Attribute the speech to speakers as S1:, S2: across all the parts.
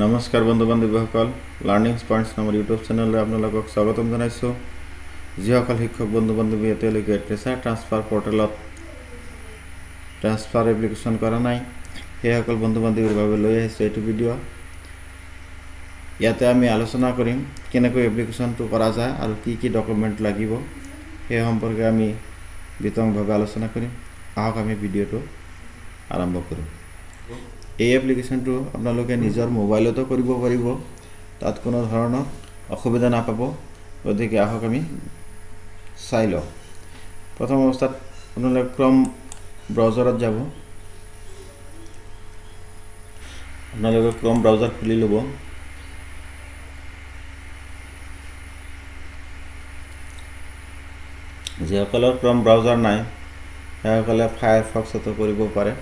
S1: নমস্কাৰ বন্ধু বান্ধৱীসকল, learning points নামৰ ইউটিউব চেনেললৈ আপোনালোকক স্বাগতম জনাইছোঁ। যিসকল শিক্ষক বন্ধু বান্ধৱী এতিয়ালৈকে টিচাৰ ট্ৰান্সফাৰ পৰ্টেলত ট্ৰান্সফাৰ এপ্লিকেশ্যন কৰা নাই, সেইসকল বন্ধু বান্ধৱীৰ বাবে লৈ আহিছোঁ এইটো ভিডিঅ'। ইয়াতে আমি আলোচনা কৰিম কেনেকৈ এপ্লিকেশ্যনটো কৰা যায় আৰু কি কি ডকুমেণ্ট লাগিব, সেই সম্পৰ্কে আমি বিতংভাৱে আলোচনা কৰিম। আহক, আমি ভিডিঅ'টো আৰম্ভ কৰোঁ। এই এপ্লিকেশ্যনটো আপোনালোকে নিজৰ মোবাইলতো কৰিব পাৰিব, তাত কোনো ধৰণৰ অসুবিধা নাপাব। গতিকে আহক, আমি চাই লওঁ। প্ৰথম অৱস্থাত আপোনালোকে ক্ৰম ব্ৰাউজাৰত যাব। আপোনালোকে ক্ৰম ব্ৰাউজাৰ খুলি ল'ব। যিসকলৰ ক্ৰম ব্ৰাউজাৰ নাই, সেইসকলে ফায়াৰফক্সতো কৰিব পাৰে।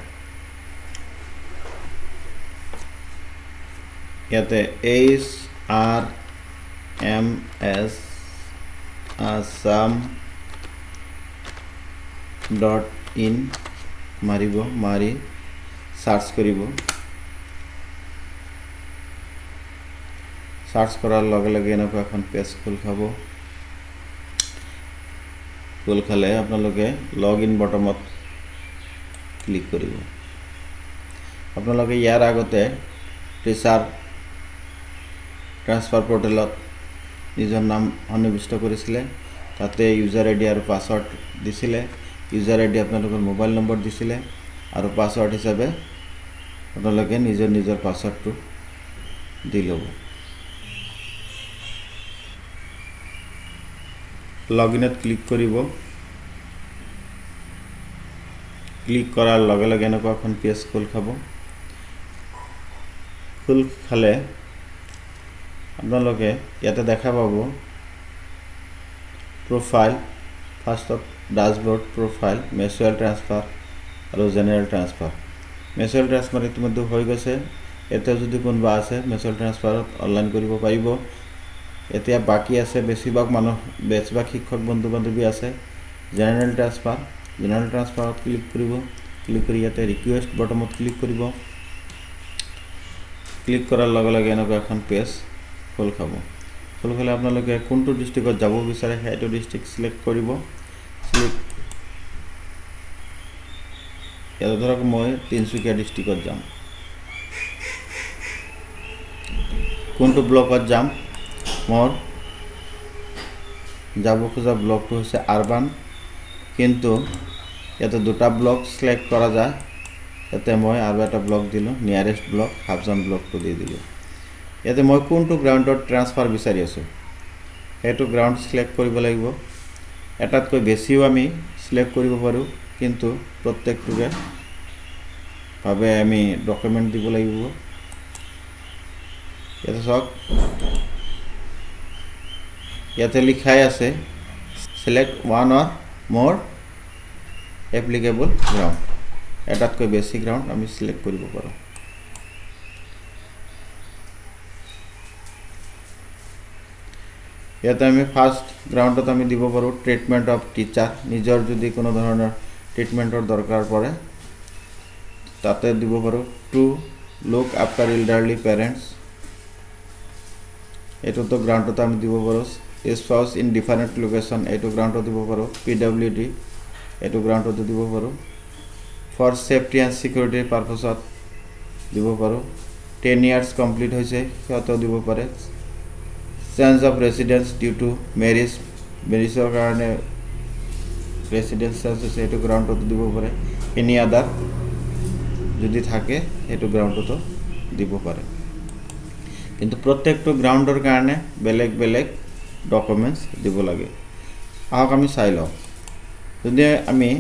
S1: ইয়াতে hrmsassam.in মাৰিব, মাৰি চাৰ্চ কৰিব। চাৰ্চ কৰাৰ লগে লগে এনেকুৱা এখন পেজ খোল খাব। খোল খালে আপোনালোকে লগ ইন বটমত ক্লিক কৰিব। আপোনালোকে ইয়াৰ আগতে টিচাৰ ট্ৰান্সফাৰ পৰ্টেলত নিজৰ নাম সন্নিৱিষ্ট কৰিছিলে, তাতে ইউজাৰ আই ডি আৰু পাছৱৰ্ড দিছিলে। ইউজাৰ আই ডি আপোনালোকৰ মোবাইল নম্বৰ দিছিলে আৰু পাছৱৰ্ড হিচাপে আপোনালোকে নিজৰ নিজৰ পাছৱৰ্ডটো দি ল'ব। লগ ইনত ক্লিক কৰিব। ক্লিক কৰাৰ লগে লগে এনেকুৱা এখন পেজ খোল খাব। খোল খালে আপোনালোকে ইয়াতে দেখা পাব প্ৰফাইল, ফাৰ্ষ্টত ডাছবৰ্ড, প্ৰফাইল, মেচুৱেল ট্ৰান্সফাৰ আৰু জেনেৰেল ট্ৰান্সফাৰ। মেচুৱেল ট্ৰান্সফাৰ ইতিমধ্যে হৈ গৈছে। এতিয়া যদি কোনোবা আছে, মেচুৱেল ট্ৰান্সফাৰত অনলাইন কৰিব পাৰিব। এতিয়া বাকী আছে বেছিভাগ মানুহ, বেছিভাগ শিক্ষক বন্ধু বান্ধৱী আছে জেনেৰেল ট্ৰান্সফাৰ। জেনেৰেল ট্ৰান্সফাৰত ক্লিক কৰিব। ক্লিক কৰি ইয়াতে ৰিকুৱেষ্ট বটমত ক্লিক কৰিব। ক্লিক কৰাৰ লগে লগে এনেকুৱা এখন পেজ খোল খাব। খোল খালে আপোনালোকে কোনটো ডিষ্ট্ৰিক্টত যাব বিচাৰে, সেইটো ডিষ্ট্ৰিক্ট চিলেক্ট কৰিব। চিলেক্ট ইয়াতে ধৰক মই তিনিচুকীয়া ডিষ্ট্ৰিক্টত যাম। কোনটো ব্লকত যাম? মোৰ যাব খোজা ব্লকটো হৈছে আৰবান, কিন্তু ইয়াতে দুটা ব্লক চিলেক্ট কৰা যায়। ইয়াতে মই আৰু এটা ব্লক দিলোঁ, নিয়াৰেষ্ট ব্লক হাফজান ব্লকটো দি দিলোঁ। ইয়াতে মই কোনটো গ্ৰাউণ্ডত ট্ৰান্সফাৰ বিচাৰি আছোঁ, সেইটো গ্ৰাউণ্ড চিলেক্ট কৰিব লাগিব। এটাতকৈ বেছিও আমি চিলেক্ট কৰিব পাৰোঁ, কিন্তু প্ৰত্যেকটোৰে বাবে আমি ডকুমেণ্ট দিব লাগিব। ইয়াতে চাওক, ইয়াতে লিখাই আছে "Select one or more applicable ground"। এটাতকৈ বেছি গ্ৰাউণ্ড আমি চিলেক্ট কৰিব পাৰোঁ। ইয়াতে আমি ফাৰ্ষ্ট গ্ৰাউণ্ডত আমি দিব পাৰোঁ ট্ৰিটমেণ্ট অফ টিচাৰ। নিজৰ যদি কোনো ধৰণৰ ট্ৰিটমেণ্টৰ দৰকাৰ পৰে, তাতে দিব পাৰোঁ। To look after elderly parents, এইটোতো গ্ৰাউণ্ডত আমি দিব পাৰোঁ। স্পাউচ ইন ডিফাৰেণ্ট লোকেশ্যন, এইটো গ্ৰাউণ্ডত দিব পাৰোঁ। পিডাব্লিউ ডি, এইটো গ্ৰাউণ্ডতো দিব পাৰোঁ। ফৰ ছেফটি এণ্ড ছিকিউৰিটিৰ পাৰ্পছত দিব পাৰোঁ। 10 ইয়াৰ্ছ কমপ্লিট হৈছে, সিহঁতেও দিব পাৰে। Change of residence due to marriage, মেৰিজৰ কাৰণে ৰেচিডেঞ্চ চেঞ্জ হৈছে, সেইটো গ্ৰাউণ্ডতো দিব পাৰে। এনি আদাৰ যদি থাকে, সেইটো গ্ৰাউণ্ডতো দিব পাৰে। কিন্তু প্ৰত্যেকটো গ্ৰাউণ্ডৰ কাৰণে বেলেগ বেলেগ ডকুমেণ্টছ দিব লাগে। আহক, আমি চাই লওঁ। যদি আমি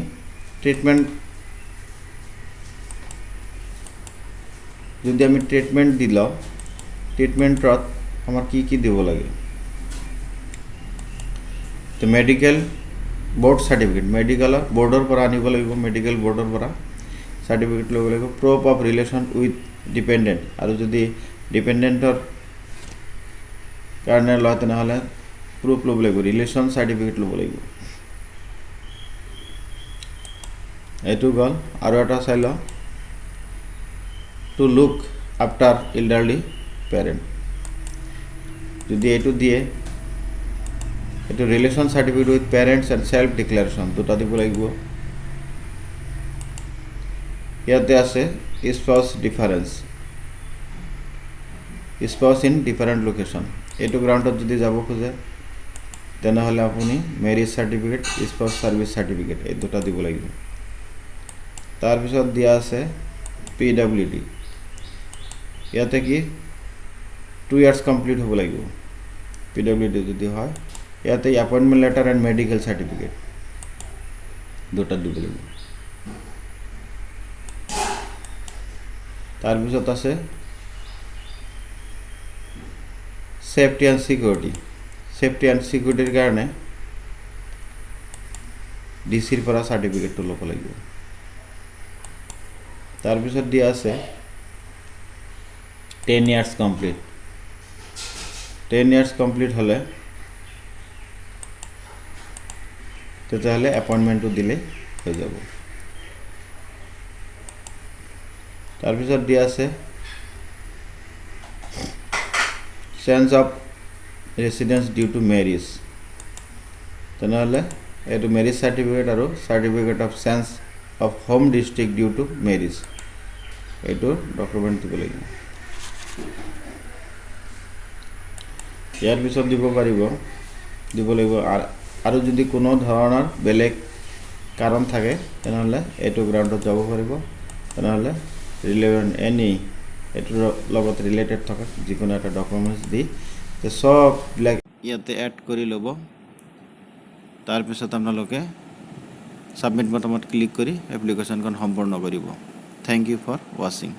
S1: ট্ৰিটমেণ্ট দি লওঁ, ট্ৰিটমেণ্টত আমাৰ কি কি দিব লাগে? তো মেডিকেল বৰ্ড চাৰ্টিফিকেট, মেডিকেলৰ বৰ্ডৰ পৰা আনিব লাগিব। মেডিকেল বৰ্ডৰ পৰা চাৰ্টিফিকেট ল'ব লাগিব। Proof of relation with dependent, আৰু যদি ডিপেণ্ডেণ্টৰ কাৰণে লয়, তেনেহ'লে প্ৰুফ ল'ব লাগিব, ৰিলেশ্যন চাৰ্টিফিকেট ল'ব লাগিব। এইটো গ'ল। আৰু এটা চাই লওঁ, টু লুক আফটাৰ ইল্ডাৰলি parent. যদি এইটো দিয়ে, এইটো relation certificate with parents and self declaration দুটা দিব লাগিব। ইয়াতে আছে spouse difference, spouse in different location. এইটো গ্ৰাউণ্ডত যদি যাব খোজে, তেনেহ'লে আপুনি marriage certificate, spouse service certificate এই দুটা দিব লাগিব। তাৰপিছত দিয়া আছে পিডাব্লিউ ডি। ইয়াতে কি 2 ইয়াৰ্ছ কমপ্লিট হ'ব লাগিব পিডাব্লিউ ডি যদি হয়। ইয়াতে appointment letter and medical certificate দুটা দিব লাগিব। তাৰপিছত আছে safety and security. Safety and ছিকিউৰিটিৰ কাৰণে ডি চিৰ পৰা চাৰ্টিফিকেটটো ল'ব লাগিব। তাৰপিছত দিয়া আছে 10 years complete. 10 years complete হ'লে তেতিয়াহ'লে এপইণ্টমেণ্টটো দিলেই হৈ যাব। তাৰপিছত দিয়া আছে change of residence due to marriage. তেনেহ'লে এইটো মেৰিজ চাৰ্টিফিকেট আৰু certificate of change of home district due to marriage, এইটো ডকুমেণ্ট দিব লাগিব। ইয়াৰ পিছত দিব পাৰিব, দিব লাগিব। আৰু যদি কোনো ধৰণৰ বেলেগ কাৰণ থাকে, তেনেহ'লে এইটো গ্ৰাউণ্ডত যাব পাৰিব। তেনেহ'লে ৰিলেভেণ্ট এনি এইটোৰ লগত ৰিলেটেড থকা যিকোনো এটা ডকুমেণ্টছ দি চববিলাক ইয়াতে এড কৰি ল'ব। তাৰপিছত আপোনালোকে ছাবমিট বটমত ক্লিক কৰি এপ্লিকেশ্যনখন সম্পূৰ্ণ কৰিব। Thank you for watching.